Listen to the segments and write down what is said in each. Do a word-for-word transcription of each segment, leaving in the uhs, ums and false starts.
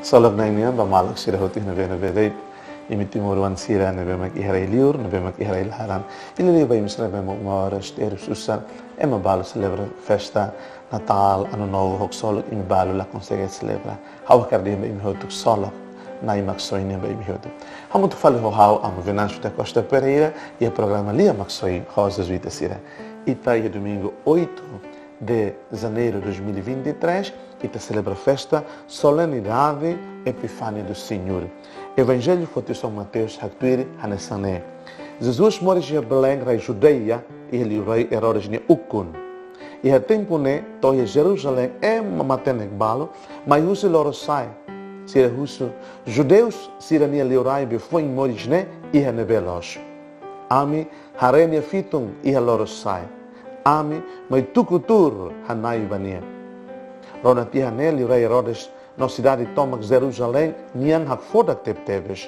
Ksolok Na'i nian ba maluk sira hotu iha ne'ebé-ne'ebé de'it. Imi timoroan sira ne'ebé mak iha rai-liur, ne'ebé mak iha rai-laran. Hili liu ba imi sira ne'ebé mak moras, terus susar, ema balu selebra festa Natál, Ano Novo, ho ksolok, imi balu la konsege selebra. Ha'u hakarak dehan ba imi hotu ksolok Na'i Maksoin nian ba imi hotu. Hamutuk fali ho ha'u, Amu Venâncio da Costa Pereira, iha programa Lia Maksoin ho Jezuita sira. Ita iha domingu oito de janeiro de dois mil e vinte e três, ita selebra festa Solenidade Epifania do Senhor. Evanjellu foti São Mateus haktuir hanesan ne'e: Jesus moris iha Belém, rai Judeia, iha liurai Herodes nia ukun. Iha tempu ne'e, to'o iha Jerusalém, ema matenek balu mai husi lorosa'e. Sira husu: Judeus sira-nia liurai be foin moris ne'e iha ne'ebé loos? Ami haree nia fitun iha lorosa'e. Ami mai tuku tuur hana'i ba nia. Rona tiha ne'e liurai Herodes no sidade tomak Jerusalém nian hakfodak tebetebes.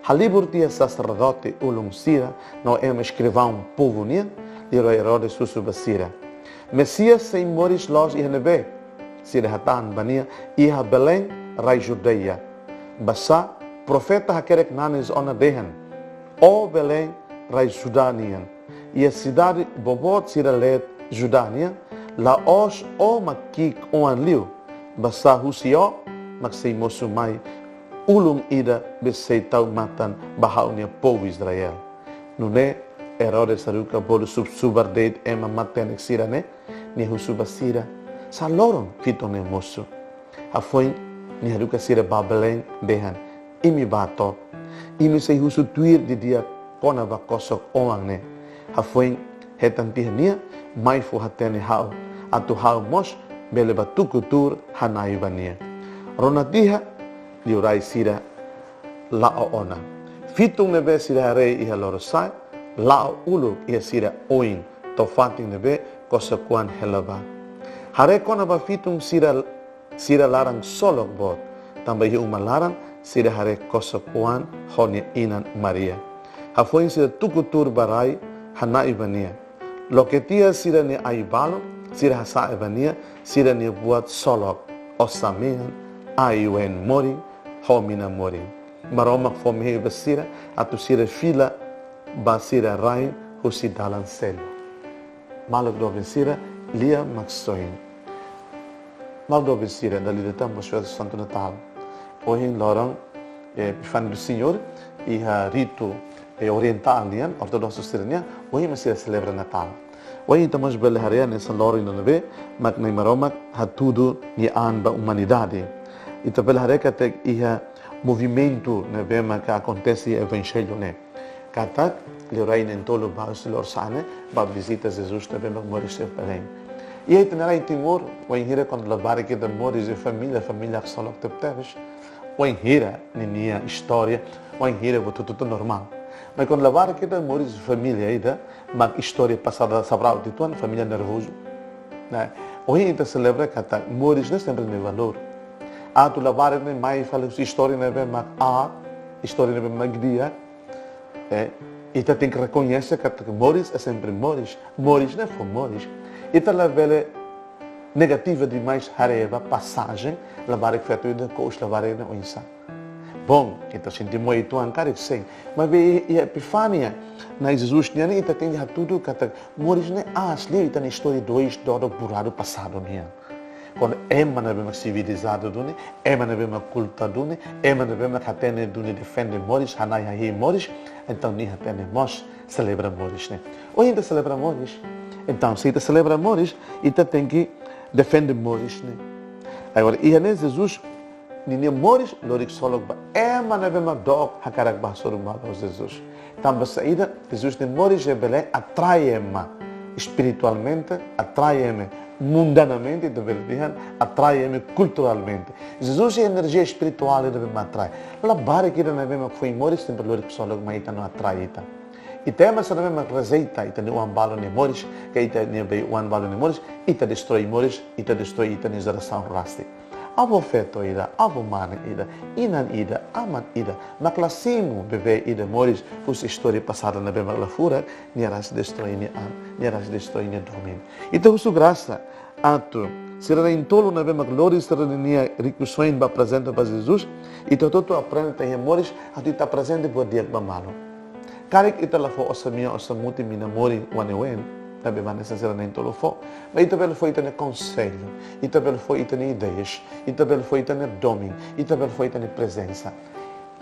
Halibur tiha saserdote ulun sira no ema eskrivaun povu nian, liurai Herodes husu ba sira: Mesias sei moris loos iha ne'ebé? Sira hatán ba nia: Iha Belém, rai Judeia. Basá profeta hakerek nanis ona dehan: Ó Belém, rai Judá nian, iha sidade boboot sira leet Judá nian, la'ós ó mak ki'ik oan liu, basá husi ó mak sei mosu mai ulun ida be sei tau matan ba ha'u-nia povu Israel. Nune'e Herodes haruka bolu sub-subar de'it ema matenek sira-ne'e, nia husu ba sira: Sá loron fitun ne'e mosu? Hafoin nia haruka sira ba Belém, dehan: Imi bá to'ok. Imi sei husu tuir didi'ak kona-ba kosok oan ne'e. Hafoin hetan tiha nia, mai fó-hatene ha'u, atu ha'u mós bele bá tuku tuur hana'i ba nia. Rona tiha, liurai sira la'o ona. Fitun ne'ebé sira haree iha lorosa'e, la'o uluk iha sira oin, to'o fatin ne'ebé kosok oan hela bá. Haree kona-ba fitun sira, sira laran ksolok boot, tanba iha uma laran sira haree kosok oan ho nia inan Maria. Hafoin sira tuku tuur ba rai hana'i ba nia. Loke tiha sira-nia ai-balun, sira hasa'e ba nia sira-nia buat ksolok: osan-mean, ai-ween morin, ho mina morin. Maromak fó mehi ba sira atu sira fila ba sira rain husi dalan seluk. Maluk doben sira, Lia Maksoin. Maluk doben sira, dala ida tan boas festas Santo Natal. Ohin loron, eh, Epifania do Senhor, iha ritu, eh, orientál nian, ortodoksu sira-nian, ohin mak sira selebra Natál. Ohin ita mós bele haree hanesan loron ida ne'ebé mak Na'i Maromak hatudu nia an ba umanidade. Ita bele haree katak iha movimentu ne'ebé maka akontese iha Evanjellu ne'e, katak liurai na'in-tolu bá husi lorosa'e ne'e bá vizita Jesus ne'ebé mak moris iha Belém. Iha ita-nia rai Timor, wainhira kuandu labarik ita moris iha família, família ksolok tebetebes, wainhira ninia istória, wainhira buat hotu-hotu normál. Mas kuandu labarik ita moris iha família ida mak istória pasadu sabraut uitoan, família nervozu, ne'e? Ohin ita selebra katak moris ne'e sempre iha valór. Atu labarik ne'e mai fali husi istória ne'ebé mak aat, istória ne'ebé mak di'ak, eh, ita tenke rekoñese katak moris é sempre moris. Moris ne'e fó moris. Ita labele negativa demais haree ba pasajen labarik feto ida, kous labarik ne'e oinsá. Bom, ita sente moe uitoan karik, sin. Maibé iha Epifania, Na'i Jesus nian, ita tenke hatudu katak moris ne'e aas liu ita-nia istória dois dodok buradu pasadu nian. Kuandu ema ne'ebé mak sivilizadu duni, ema ne'ebé mak kulta duni, ema ne'ebé mak hatene duni defende moris, hana'i hahi'i moris, entaun nia hatene mós selebra moris ne'e. Ohin ita selebra moris. Entaun, se ita selebra moris, ita tenke defende moris ne'e. Agora, iha ne'e Jesus ninia moris lori ksolok ba ema ne'ebé mak dook hakarak bá hasoru malu ho Jesus. Tanba saida? Jesus nia moris iha Belém atrai ema espiritualmente, atrai ema mundanamente, ita bele dehan, atrai ema kulturalmente. Jesus nia enerjia espirituál ida ne'ebé mak atrai. Labarik ida ne'ebé mak foin moris sempre lori ksolok mai ita no atrai ita. Ita ema sira ne'ebé mak rejeita ita-nia oan balu nia moris, ka ita-nia bei-oan balu nia moris, ita destroi moris, ita destroi ita-nia jerasaun rasik. Avó feto ida, avó mane ida, inan ida, aman ida, mak la simu bebé ida moris husi istória pasadu ne'ebé mak la furak, nia rasik destroi nia an, nia rasik destroi nia domin. Ita husu grasa atu Sira na'in-tolu ne'ebé mak lori sira-nia rikusoin ba aprezenta ba Jesus, ita hotu aprende ita iha moris, atu ita aprezenta buat di'ak ba malu. Karik ita la fó osan-mean, osan-mutin mina morin oan ne'e oan, tanba hanesan sira na'in-tolu fó, mas ita bele fó ita-nia konsellu, ita bele fó ita-nia ideias, ita bele fó ita-nia domin, ita bele fó ita-nia prezensa.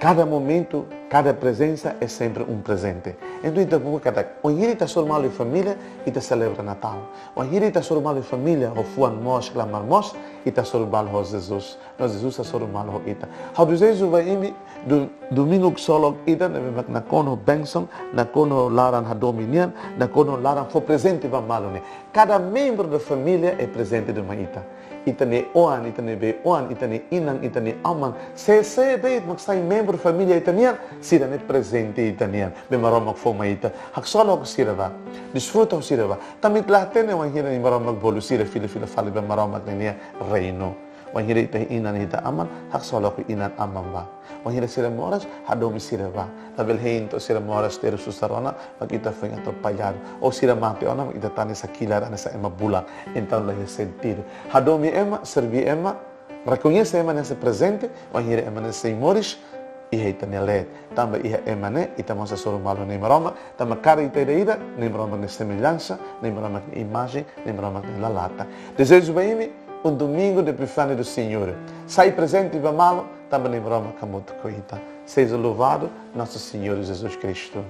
Kada momentu, kada prezensa é sempre um presente. Entaun ita buka katak, wainhira ita hasoru malu iha família, ita selebra Natál. Wainhira ita hasoru malu iha família, ho fuan moos, klamar moos, ita hasoru malu ho Jesus. No Jesus hasoru malu ho ita. Ha'u dezeja ba imi, do, domingu ksolok ida ne'ebé mak nakonu bensaun, nakonu laran hadomi nian, nakonu laran fó prezente ba malu nian. Kada membru da família é prezente ba ita. Ita-nia oan, ita-nia bei-oan, ita-nia inan, ita-nia aman. Sé, sé de'it mak sai membru família ita-nian, sira-ne'e prezente ita-nian. Be Maromak fó mai ita. Haksolok sira ba. Desfruta sira ba. Tanba ita la hatene wainhira Maromak bolu sira fila-fila fali ba Maromak ninia reinu. Wainhira ita inan ita aman, haksolok inan aman ba. Wainhira sira moras, hadomi sira ba. Labele hein to'o sira moras terus susar ona, mak ita foin atropelladu. Ou sira mate ona, mak ita tanis hakilar hanesan ema bulak. Entaun la iha sentidu. Hadomi ema, serví ema, rekoñese ema hanesan prezente, wainhira ema ne'e sei moris, iha ita-nia leet. Tanba iha ema ne'e, ita mós hasoru malu Nai Maromak, tanba kada ita ida-idak, Nai Maromak nia semellansa, Nai Maromak nia imajen, Nai Maromak nia lalatan. Dezeja ba imi, um domingo de Epifania do Senhor. Sai prezente ba malu, tanba Nai Maromak hamutuk ho ita. Seja louvado nosso Senhor Jesus Cristo.